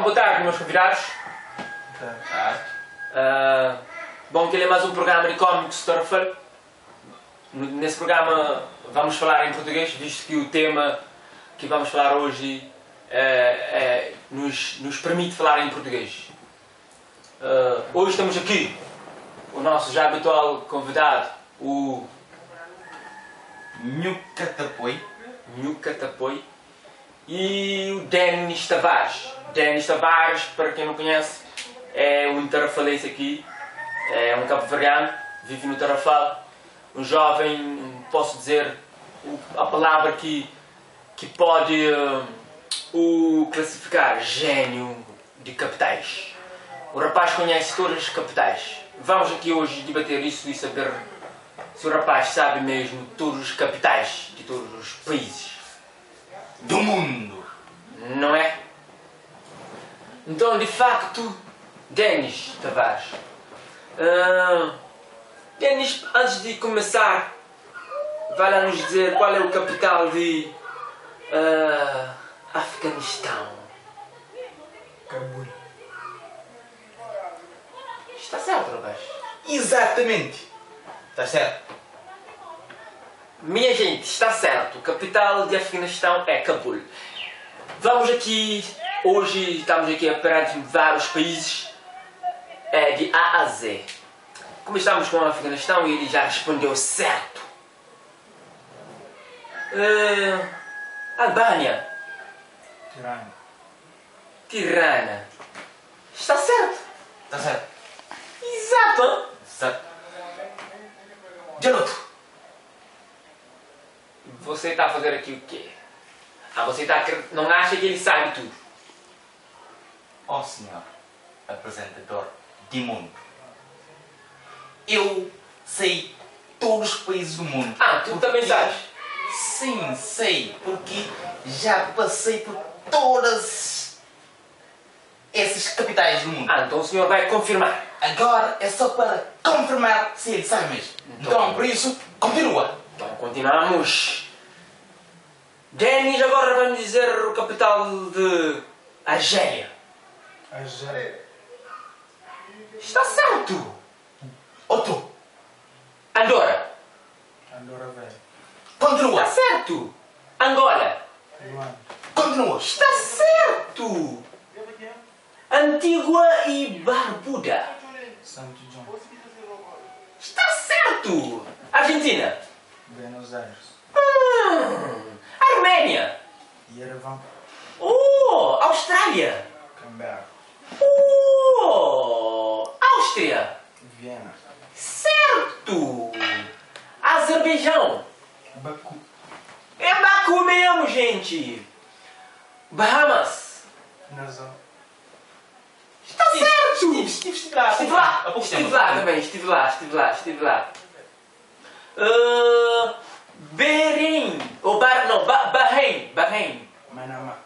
boa tarde, meus convidados. Boa tarde. Bom, kel é más un programa di Cómicos Tarrafal. Nesse programa vamos falar em português, visto que o tema que vamos falar hoje nos, nos permite falar em português. Hoje estamos aqui, o nosso já habitual convidado, o Nhucatapoi. Nhucatapoi, e o Denis Tavares. Denis Tavares, para quem não conhece, é um tarrafalense aqui, é um cabo-verdiano, vive no Tarrafal, um jovem, posso dizer, a palavra que, que pode o classificar, gênio de capitais. O rapaz conhece todas as capitais. Vamos aqui hoje debater isso e saber se o rapaz sabe mesmo todos os capitais de todos os países do mundo. Não é? Então, de facto, Denis Tavares. Denis, antes de começar, vai lá nos dizer qual é o capital de Afeganistão. Cabul. Está certo, rapaz? Exatamente. Está certo. Minha gente, está certo. O capital de Afeganistão é Cabul. Vamos aqui, hoje estamos aqui a perante vários países, de A a Z. Começamos com o Afeganistão e ele já respondeu certo. Albânia. Tirana. Tirana. Está certo. Está certo. Exato. Hein? Exato. Garoto. Você está a fazer aqui o quê? Ah, você tá a não acha que ele sabe tudo? Ó senhor apresentador de mundo, eu sei todos os países do mundo. Ah, tu também sabes? Sim, sei, porque já passei por todas essas capitais do mundo. Ah, então o senhor vai confirmar. Agora é só para confirmar se ele sabe mesmo. Então, por isso, continua. Então continuamos. Denis agora vai me dizer o capital de Argélia. Argélia. Está certo. Outro. Andorra. Andorra velho. Continua. Está certo. Angola. Luanda. Continua. Está certo. Antigua e Barbuda. Santo João. Está certo. Argentina. Buenos Aires. Arménia. Yerevan. Oh, Austrália. Canberra. Oh, Áustria. Viena. Certo. Azerbaijão. Baku. É Baku mesmo, gente. Bahamas. Nassau. Está certo. Estive lá. Estive lá. Há pouco Estive tempo. lá também. Estive lá, estive lá, estive lá. Bahrein. Ou não, Bahrein. Bahrein. Manama.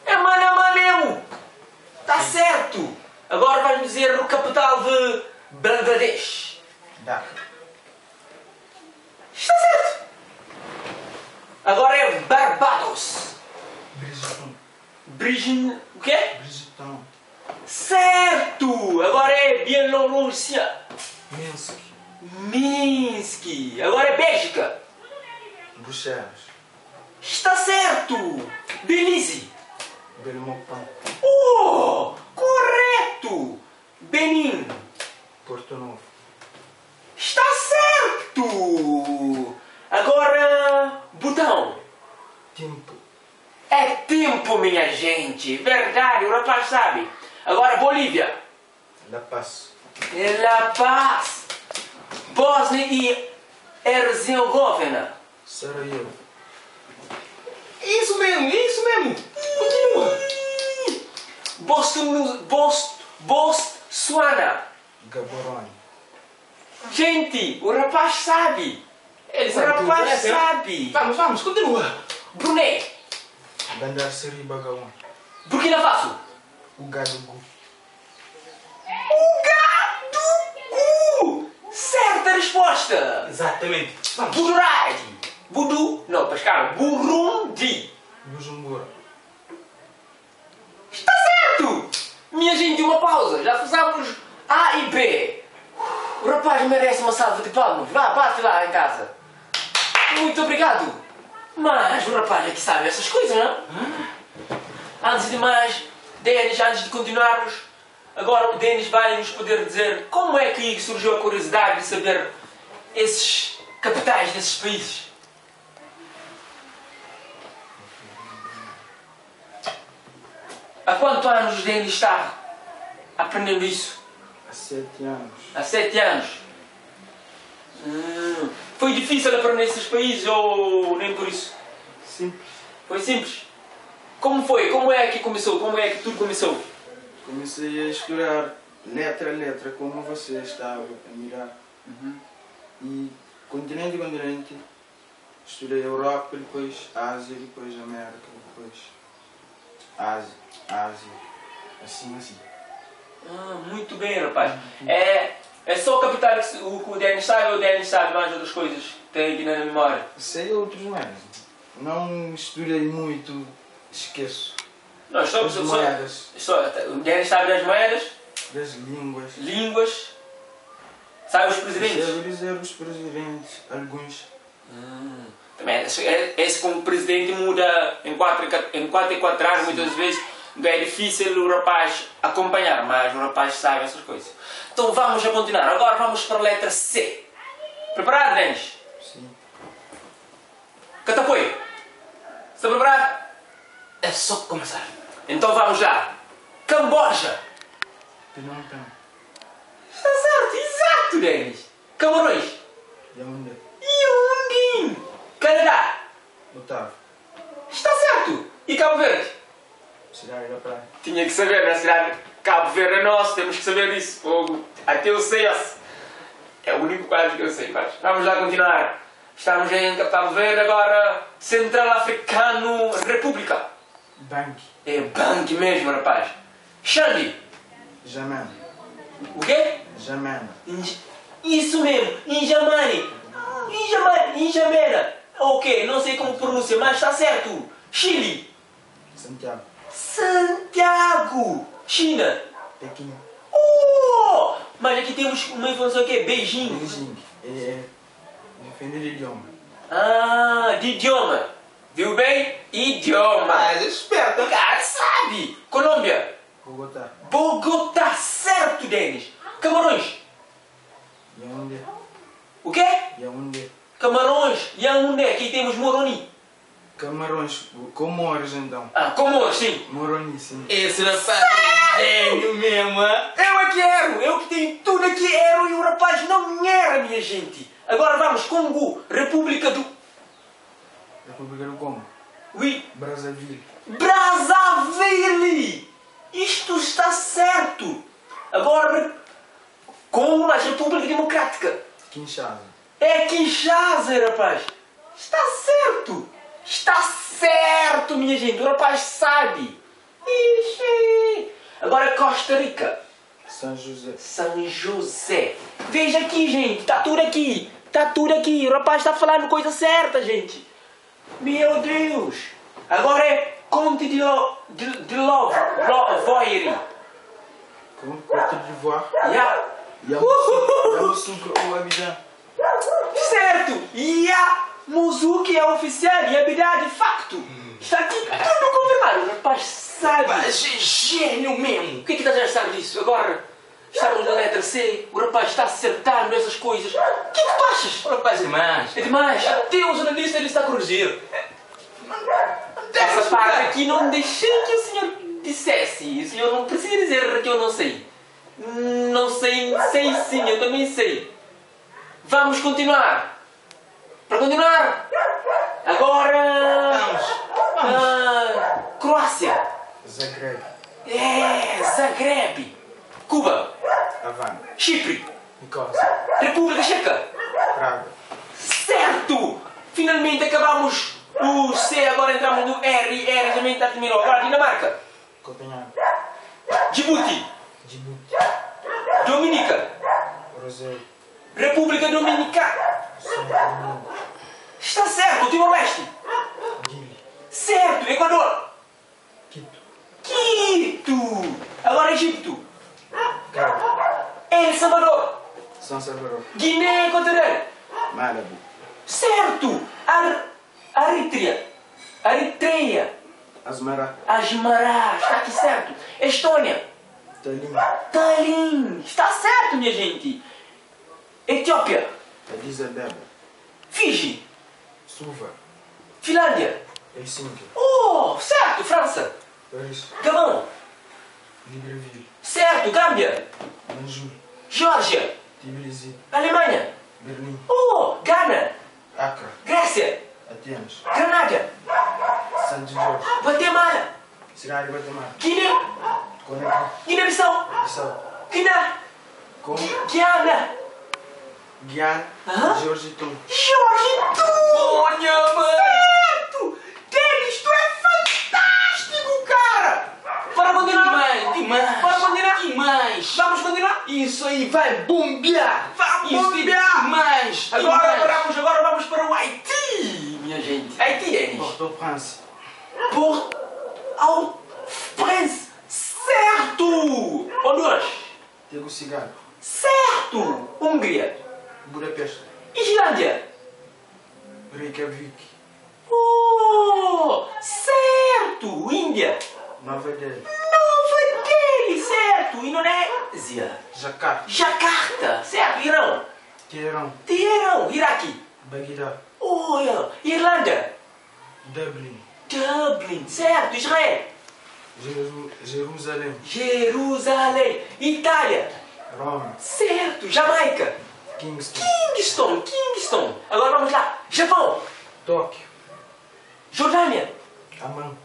É Manama mesmo. Está certo. Agora vais-me dizer o capital de Bangladesh. Dhaka. Está certo. Agora é Barbados. Bridgetown. Bridgen... O quê? Bridgetown. Certo! Agora é Bielorrússia. Minsk. Minsk. Agora é Bélgica. Bruxelas. Está certo! Belize. Belmopan. Oh! Correto! Benin. Porto Novo. Está certo! Agora, Butão. Tempo. É tempo, minha gente. Verdade, o rapaz sabe. Agora, Bolívia. La Paz. La Paz. Bósnia e Herzegovina. Sarajevo. Isso mesmo, isso mesmo. Continua. Botsuana. Gaborone. Gente, o rapaz sabe. Ele O sabe tudo, rapaz né? sabe. Vamos, vamos, continua. Brunei. Bandar Seri Begawan. Burkina Faso. Ouagadougou. Ouagadougou. Certa resposta. Exatamente. Vamos. Burundi. Budu. Não, Pascal. Burundi. Bujumbura. Está certo. Minha gente, uma pausa. Já fizemos A e B. O rapaz merece uma salva de palmas. Vá, bate lá em casa. Muito obrigado. Mas o rapaz é que sabe essas coisas, não? Antes de mais, Denis, antes de continuarmos, agora o Denis vai nos poder dizer como é que surgiu a curiosidade de saber esses capitais desses países. Há quantos anos o Denis está aprendendo isso? Há 7 anos. Há 7 anos. Foi difícil aprender esses países ou nem por isso? Simples. Foi simples? Como foi? Como é que começou? Como é que tudo começou? Comecei a estudar letra a letra, como você estava a mirar. E continente a continente, estudei Europa, depois Ásia, depois América, depois Ásia, Ásia, assim, assim. Ah, muito bem, rapaz. É só o capital que o Denis sabe ou o Denis sabe mais outras coisas que tem aqui na memória? Sei outros mais. Não estudei muito, esqueço. Não, só, As só, moedas. Só, o Denis sabe das moedas? Das línguas. Línguas. Sabe os presidentes? Sei dizer os presidentes, alguns. Também, esse como presidente muda em 4 em 4 e 4 anos, muitas vezes. Então é difícil o rapaz acompanhar, mas o rapaz sabe essas coisas. Então vamos a continuar. Agora vamos para a letra C. Preparado, Denis? Sim. Catapoi, está preparado? É só começar. Então vamos lá. Camboja. Phnom Penh. Está certo, exato, Denis. Camarões. Yaoundé. Yaoundé. Canadá. Otávio. Está certo. E Cabo Verde? Cidade da Praia. Tinha que saber, na cidade de Cabo Verde é nosso, temos que saber disso. Fogo. Até eu sei esse. É o único quadro que eu sei, mas vamos lá continuar. Estamos em Cabo Verde agora. Central Africano República. Bangui. É Bangui mesmo, rapaz. Xandi. Jamena. O quê? Jamena. Isso mesmo, Injamane. Injamane, Injamena. Ok, não sei como pronuncia, mas está certo. Chile. Santiago. Santiago. China. Pequim. Oh! Mas aqui temos uma informação que é Beijing. Beijing. É depende de idioma. Ah, de idioma. Viu bem? Idioma. Mas esperto. O cara sabe. Colômbia. Bogotá. Bogotá, certo, Denis. Camarões. Yaoundé. O quê? Yaoundé. Camarões. Yaoundé. Aqui temos Moroni. Camarões. Comores, então. Ah, Comores, sim. Moroni, sim. Esse rapaz é gênio mesmo, hein? Eu é que erro. Eu que tenho tudo aqui erro e o rapaz não erra, minha gente. Agora vamos, Congo, República do... República do Congo. Oui. Brazzaville. Brazzaville! Isto está certo! Agora, Congo mais República Democrática. Kinshasa. É Kinshasa, rapaz! Está certo! Está certo, minha gente! O rapaz sabe! Ixi! Agora Costa Rica. São José. São José. Veja aqui, gente! Está tudo aqui! Está tudo aqui! O rapaz está falando coisa certa, gente! Meu Deus! Agora é Conte de Lovoire. Côte d'Ivoire. Yeah. Yamoussoukro ou Abidjan. Certo! Yamoussoukro é oficial e Abidjan de facto. Está aqui tudo confirmado. O rapaz sabe. Mas é gênio mesmo. O que é que estás a achar disso? Agora estamos na letra C, o rapaz está acertando essas coisas. O que é que tu achas? O rapaz é demais. É demais. Até o jornalista ele está a corrigir. Essa parte aqui não deixei que o senhor dissesse. O senhor não precisa dizer que eu não sei. Não sei, sei sim, eu também sei. Vamos continuar. Para continuar. Agora... Vamos. Croácia. Zagreb. É, Zagreb. Cuba. Havana. Chipre. Nicosia. República Checa. Praga. Certo! Finalmente acabamos o C, agora entramos no R. R também está terminou. Agora Dinamarca. Copenhague. Djibouti. Djibouti. Dominica. Roseiro. República Dominicana. São Domingo. Está certo, Timor-Leste. Dili. Certo, Equador. Quito. Quito. Agora Egipto. Cairo. El Salvador. São Salvador. Guiné Equatorial. Malabo. Certo! Ar Aritria. Aritreia. Asmara. Asmará. Está aqui certo. Estônia. Tallinn. Tallinn. Está certo, minha gente. Etiópia. Addis Abeba. Fiji. Suva. Finlândia. Helsinki. Oh, certo. França. Paris. Gabão. Libreville. Certo. Gâmbia. Banjul. Geórgia. Tbilisi. Alemanha. Berlim. Oh, Gana. Accra. Grécia. Atenas. Granada. Santo Jorge. Guatemala. Cidade de Guatemala. Guiné. Conakry. Guiné-Bissau. Bissau. Guiné. Congo. Guiana. Guiana. Hã? Georgetown. Georgetown. Certo. Denis, tu é fantástico, cara. Para continuar. Demais, demais. Para continuar. Demais. Vamos continuar? Isso aí vai bombear. Vai Isso é bombear. Demais. Agora demais. vamos, agora vamos para o Haiti, minha gente. Haiti, Denis. Port-au-Prince. Port au Prince. Certo. Honduras. Tegucigalpa. Certo. Hungria. Budapeste. Islândia. Reykjavik. Oh, certo. Índia. Nova Delhi. Nova Delhi, certo. Indonésia. Jakarta. Jacarta, certo. Irão. Teherão. Teherão, Iraque. Bagdá. Oh, yeah. Irlanda. Dublin. Dublin, certo. Israel. Jeru Jerusalém. Jerusalém. Itália. Roma. Certo. Jamaica. Kingston. Kingston, Kingston. Agora vamos lá. Japão. Tóquio. Jordânia. Amman.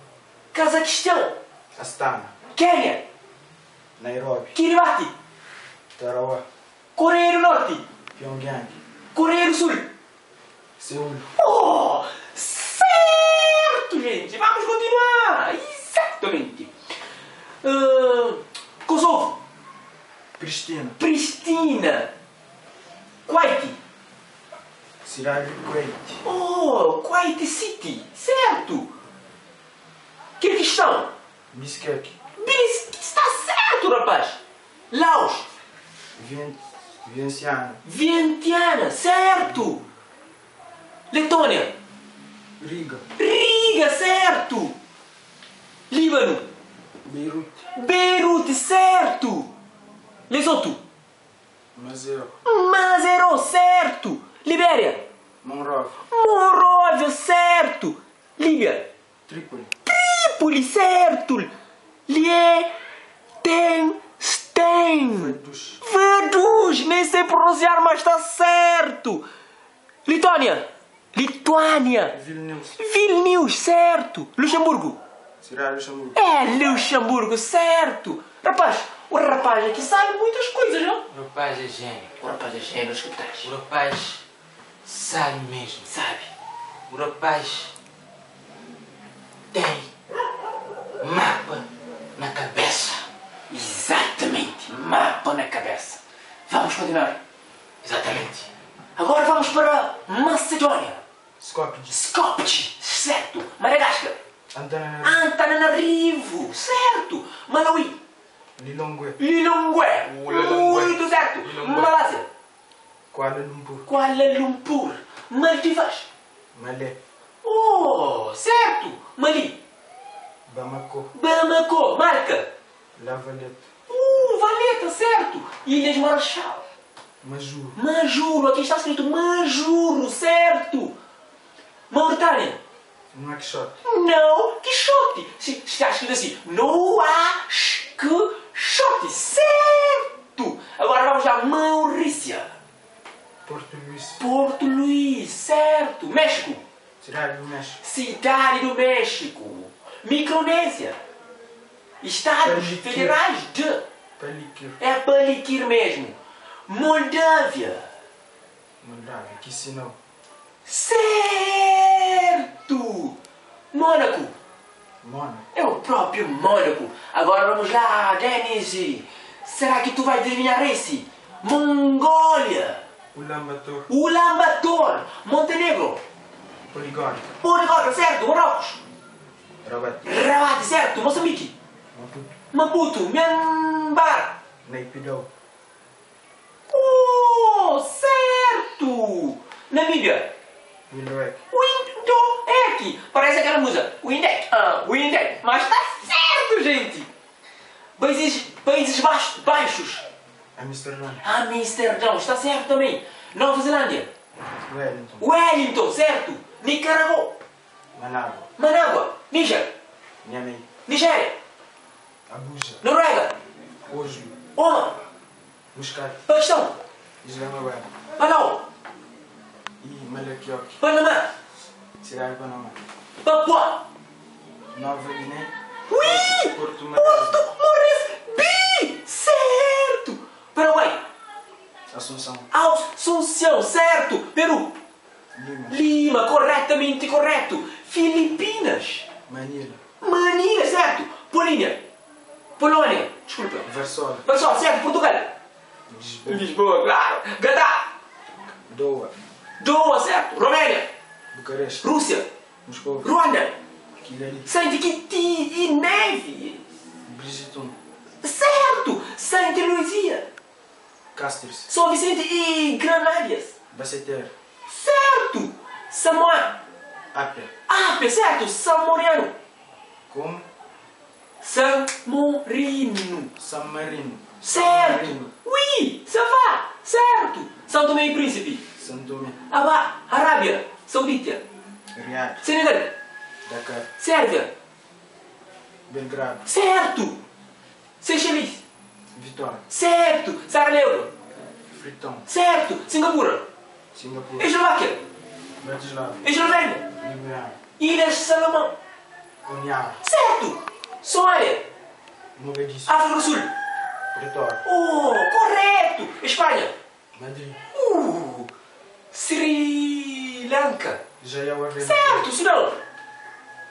Cazaquistão. Astana. Quênia. Nairobi. Kiribati. Tarawa. Coreia do Norte. Pyongyang. Coreia do Sul. Seul. Oh, certo, gente. Vamos continuar. Exatamente. Kosovo. Pristina. Pristina. Kuwait. Cidade de Kuwait. Oh, Kuwait City. Certo. Kirguistão. Bishkek. Bis- Está certo, rapaz. Laos. Vien Vienciana. Vientiana. Certo. Letônia. Riga. Riga, certo. Líbano. Beirute. Beirute, certo. Lesoto. Mazero. Mazero, certo. Libéria. Monrovia. Monróvia, certo. Líbia. Trípoli. Trípoli, certo. Liechtenstein. Vaduz. Vaduz, nem sei pronunciar, mas está certo. Lituânia. Lituânia. Vilnius. Vilnius, certo. Luxemburgo. Cidade de Luxemburgo. É Luxemburgo, certo. Rapaz, o rapaz aqui sabe muitas coisas, não? O rapaz é gênio. O rapaz é gênio, escutas. O rapaz sabe mesmo. Sabe. O rapaz tem mapa na cabeça. Exatamente. Mapa na cabeça. Vamos continuar. Exatamente. Agora vamos para Macedônia. Skopje. Skopje, certo. Madagascar. Antananarivo. Antananarivo, certo. Malawi. Lilongwe. Lilongwe. O Lilongwe. Muito certo. Lilongwe. Malásia. Kuala Lumpur. Kuala Lumpur. Maldivas. Malé. Oh, certo. Mali. Bamako. Bamako. Marca. La Valette. Valeta, certo. Ilhas Marshall. Majuro. Majuro, aqui está escrito Majuro, certo. Mauritânia. Nouakchott. Não, Quixote. Se, está escrito assim, Nouakchott, certo. Agora vamos à Maurícia. Porto Luís. Porto Luís, certo. México. Cidade do México. Cidade do México. Micronésia. Estados Palikir. Federais de... Palikir. É Palikir mesmo. Moldávia. Moldávia. Chisinau. Certo! Mônaco. Mônaco. É o próprio Mônaco. Agora vamos lá, Denis. Será que tu vai adivinhar esse? Mongólia. Ulaanbaatar. Ulaanbaatar. Montenegro. Poligorska. Poligorska, certo. Marrocos. Rabat. Rabat, certo. Moçambique. Maputo. Maputo, Myanmar. Naypyidaw. Oh, certo! Namíbia. Windhoek. Windhoek. Parece aquela música. Windhoek. Ah, Windhoek. Mas tá certo, gente. Países, Países Baixos. Amsterdã. Amsterdão. Está certo também. Nova Zelândia. Wellington. Wellington, certo. Nicarágua. Managua. Manágua. Níger. Niamey. Nigéria. Abuja. Noruega. Oslo. Oman. Muscat. Paquistão. Islamabad. Palau. E Melequioc. Panamá. Cidade de Panamá. Papua. Nova Guiné. Ui! Porto Porto Moresby. Moresby! Certo! Paraguai. Assunção. Assunção, certo! Peru. Lima. Lima, corretamente correto. Filipinas. Manila. Manila, certo. Polínia. Polônia, desculpa. Varsóvia. Varsóvia, certo. Portugal. Lisboa. Lisboa, claro. Gadá. Doha. Doha, certo. Romênia. Bucareste. Rússia. Moscou. Ruanda. Kigali. Saint Kitts e Neve. Bridgeton. Certo. Santa Luzia. Castries. São Vicente e Granadias. Basseterre. Certo. Samoa. Apia. Apia, certo. São Moriano. Como? San Marino. San Marino. Certo. Marino. Oui, ça va. Certo. São Tomé e Príncipe. São Tomé. Aba, Arábia Saudita. Riad. Senegal. Dakar. Sérvia. Belgrado. Certo. Seychelles. Vitória. Certo. Serra Leoa. Freetown. Certo. Singapura. Singapura. Eslováquia. Bratislava. Eslovênia. Ljubljana. Ilhas Salomão. Honiara. Certo. Somália. Mogadíscio. África do Sul. Pretória. Oh, correto. Espanha. Madrid. Sri Lanka. Jayawardena. Certo, Sudão.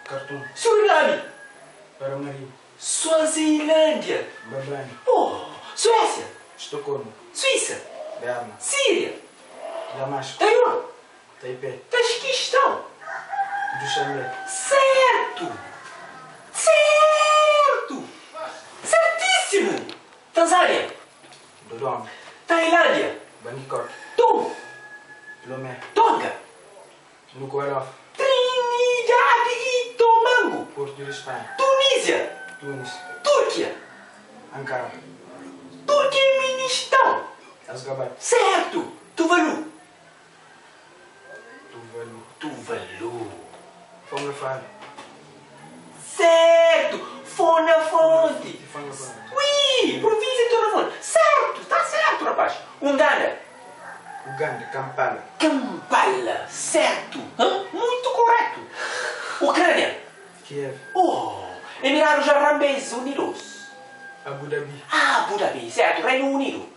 Khartoum. Suriname. Paramaribo. Suazilândia. Mbabane. Oh, Suécia. Estocolmo. Suíça. Berna. Síria. Damasco. Taiwan. Taipei. Tajiquistão. Dushanbe. Certo. Certo. Certíssimo. Tanzânia. Dodoma. Tailândia. Bangkok. Togo. Lomé. Tonga. Nuku'alofa. Trinidad e Tomango. Porto de Espanha. Tunísia. Tunis. Turquia. Ankara. Turquemenistão. Ashgabat. Certo. Tuvalu. Tuvalu. Tuvalu. Fongafale. Certo. Fonafonte. Fongafale. Ui, província de Tornafone. Certo, tá certo, rapaz. Uganda. Uganda. Kampala. Kampala. Certo. Hã? Muito correto. Ucrânia. Kiev. Oh, Emirados Árabes Unidos. Abu Dhabi. Abu Dhabi, certo. Reino Unido.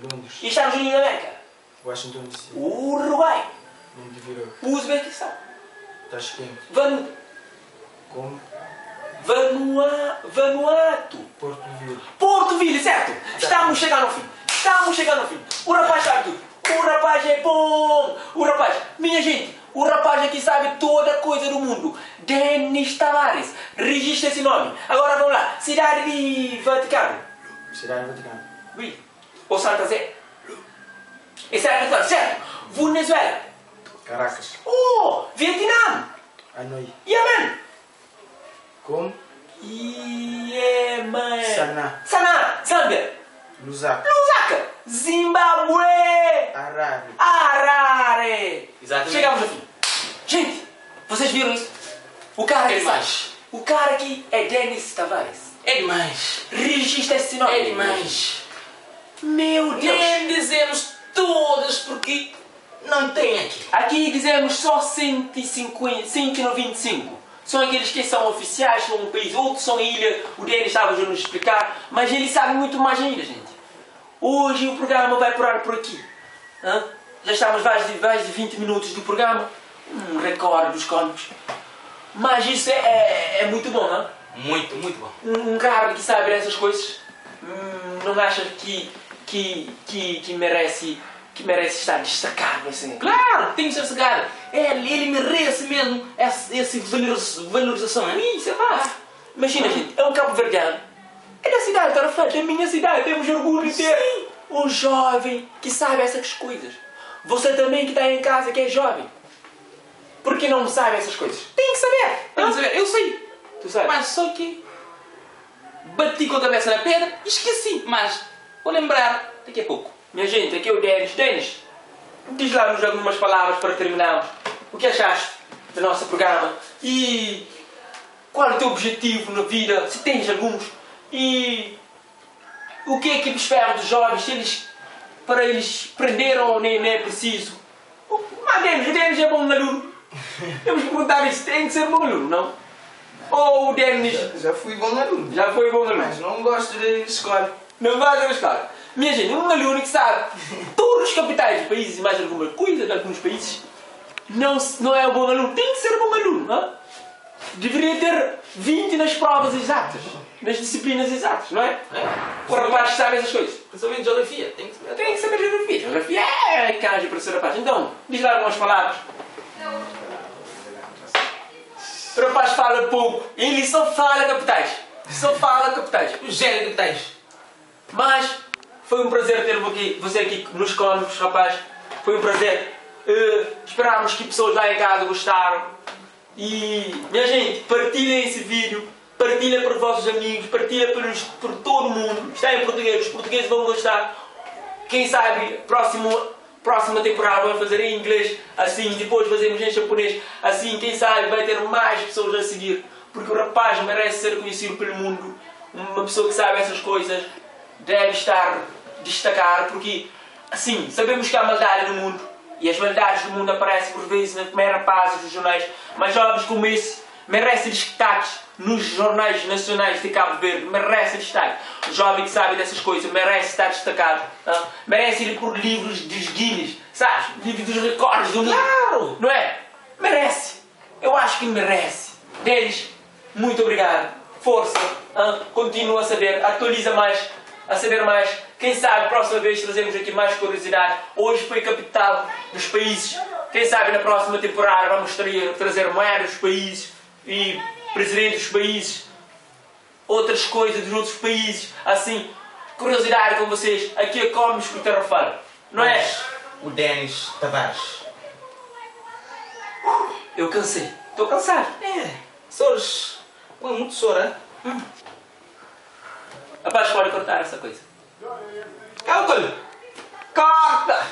Londres. Estados Unidos da América. Washington DC. Uruguai. Montevideo. Uzbequistão. Tashkent. Van, Como? Vanua, Vanuatu. Porto Vila. Porto Vila, certo? Estamos chegando ao fim. Estamos chegando ao fim. O rapaz sabe tudo. O rapaz é bom. O rapaz, minha gente, o rapaz aqui sabe toda coisa do mundo. Denis Tavares. Registra esse nome. Agora vamos lá. Cidade de Vaticano. Cidade do Vaticano. Oui. Ou Santa Zé. Esse é Vaticano, certo? Venezuela. Caracas. Oh, Vietnã. Hanoi. Yemen. Como? Yemen. Sanaa. Sanaa. Zâmbia. Lusaka. Lusaka. Zimbábue. Harare. Harare. Exatamente. Chegamos ao fim. Gente, vocês viram isso? O cara É que demais. sabe. O cara aqui é Denis Tavares. É demais. Registra esse nome. É demais. Meu Deus. Nem dizemos todas porque não tem aqui. Aqui dizemos só 150, 195. São aqueles que são oficiais, são um país, outros são ilha. O Denis estava a nos explicar, mas ele sabe muito mais ainda, gente. Hoje o programa vai parar por aqui. Hã? Já estamos mais de, mais de 20 minutos do programa. Um recorde dos cómicos. Mas isso é, é, é muito bom, não? Muito, muito bom. Um, um cara que sabe dessas coisas hum, não acha que, que, que, que merece que merece estar destacado assim. Claro, tem que ser destacado. Ele, ele merece mesmo esse, esse valorização, hein? Isso é pá. Imagina, gente, é um cabo-verdiano. É da cidade, Tarrafal, da minha cidade. Temos orgulho de ter um jovem que sabe essas coisas. Você também que está em casa, que é jovem. Por que não sabe essas coisas? Tem que saber! Tem que saber, eu sei. Tu sabes? Mas só que bati com a cabeça na pedra e esqueci. Mas vou lembrar daqui a pouco. Minha gente, aqui é o Denis. Denis, diz lá nos algumas palavras para terminarmos. O que achaste do nosso programa? E qual é o teu objetivo na vida? Se tens alguns. E o que é que espera dos jovens? Se eles, para eles aprenderam ou nem, nem é preciso? Mas Denis, o Denis é bom aluno. Temos que perguntar isso. Tem que ser bom aluno, não? Ou o Denis Já fui bom aluno. já foi bom aluno? Mas não gosto de escola. Não vais à escola. Minha gente, um aluno que sabe todos os capitais dos países e mais alguma coisa de alguns países, não, não é um bom aluno. Tem que ser um bom aluno. Não? Deveria ter 20 nas provas exatas, nas disciplinas exatas, não é? O rapaz sabe essas coisas. Principalmente geografia, tem que saber. Tem que saber geografia. Geografia é canja para ser rapaz. Então, diz lá algumas palavras. O rapaz fala pouco. Ele só fala capitais. Só fala capitais. O gênio que tens. Mas foi um prazer ter você aqui nos cômicos, rapaz. Foi um prazer. Esperamos que pessoas lá em casa gostaram. E, minha gente, partilhem esse vídeo. Partilhem para os vossos amigos, partilhem por todo mundo. Está em português, os portugueses vão gostar. Quem sabe, próxima temporada vamos fazer em inglês, assim, depois fazemos em japonês, assim, quem sabe vai ter mais pessoas a seguir. Porque o rapaz merece ser conhecido pelo mundo. Uma pessoa que sabe essas coisas deve estar, destacar, porque, assim, sabemos que há maldade no mundo. E as maldades do mundo aparecem por vezes na primeira página dos jornais, mas jovens como esse merecem destaques nos jornais nacionais de Cabo Verde, merece destaque. O jovem que sabe dessas coisas merece estar destacado, ah? Merece ir por livros dos Guinness, sabes? Livros dos recordes do mundo. Claro! Não é? Merece. Eu acho que merece. Denis, muito obrigado. Força. Ah? Continua a saber, atualiza mais, a saber mais. Quem sabe, próxima vez trazemos aqui mais curiosidade. Hoje foi capital dos países. Quem sabe na próxima temporada vamos trazer moedas dos países e presidentes dos países, outras coisas dos outros países. Assim, curiosidade com vocês. Aqui é Cómicos com o Tarrafal, não é? O Denis Tavares. Eu cansei. Estou cansado. É. Sores. Põe muito soro, hein? Rapaz, pode cortar essa coisa. Cálculo! Corta!